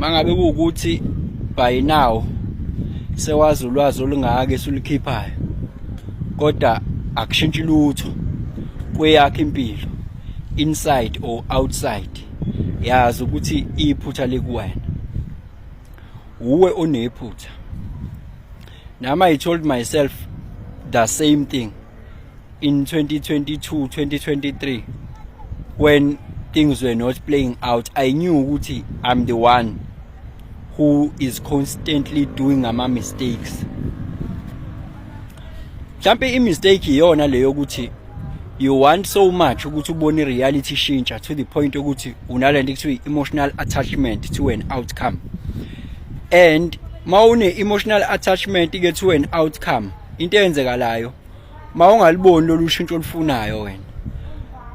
Mangabe kuwukuthi by now sewazi ulwazi olungaka esulikhiphayo, kodwa akushintshi lutho kweyakho impilo, inside or outside, yazi ukuthi iphutha likuwena, uwe onephutha. Nami I told myself the same thing in 2022, 2023, when things were not playing out. I knew ukuthi I'm the one who is constantly doing ama mistakes. Mhlambe i-mistake iyona leyo ukuthi you want so much ukuthi ubone reality shintsha to the point ukuthi unalento kuthiwa emotional attachment to an outcome. And mawune emotional attachment ke to an outcome, into eyenzekalayo, mawungaliboni lolu shintsho olufunayo wena,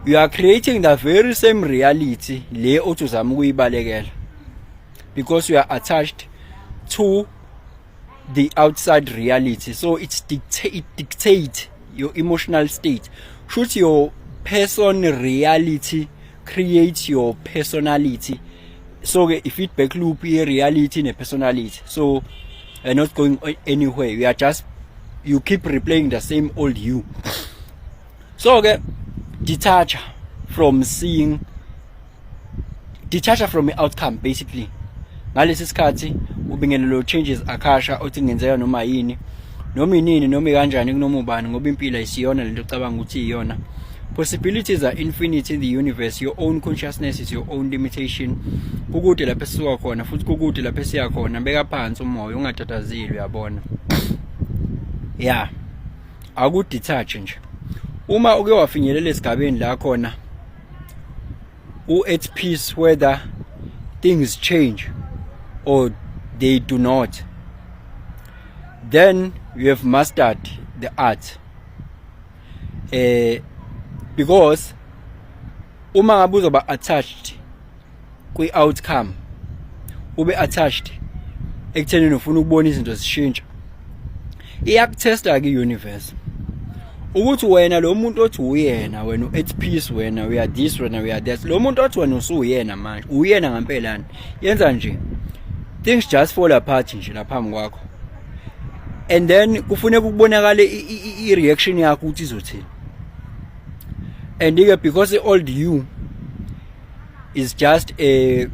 you are creating the very same reality le othi uzama ukuyibalekela, because you are attached to the outside reality. So it dictate your emotional state. Should your person reality creates your personality. So ke i-feedback loop ye-reality ne-personality. So you're not going anywhere, you are just, you keep replaying the same old you. So ke detach from seeing, detach from the outcome basically. Ngalesi sikhathi ubingelelo changes akasha othi kungenzeka noma yini, noma inini, noma kanjani, kunoma ubani, ngoba impilo ayisiyona lento ocabanga ukuthi iyona. Possibilities are infinite in the universe. Your own consciousness is your own limitation. Kukude lapho esisuka khona futhi kukude lapho esiya khona. Beka phansi umoya, ungatatazeli, uyabona? Yeah, aku-detach nje. Uma uke wafinyelela esigabeni la khona u at peace whether things change or they do not, then you have mastered the art, because uma ngabe uzoba attached kwi outcome, ube attached ekuthenini ufuna ukubona izinto zishintsha, iyakutesta ke universe ukuthi wena lo muntu othi uyena, wena at peace, wena we are this, wena we are that, lo muntu othi wena usuyena manje, uyena ngempela? Yenza nje things just fall apart nje lapha kwakho, and then kufuneka ukubonakale i-reaction yakho ukuthi izothini. And ke because the old you is just a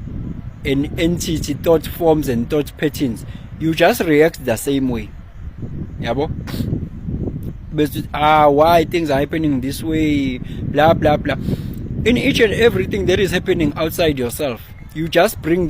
an entity, thought forms and thought patterns, you just react the same way, yabo? Bese, "Ah, why things are happening this way?" blah blah blah. In each and everything that is happening outside yourself, you just bring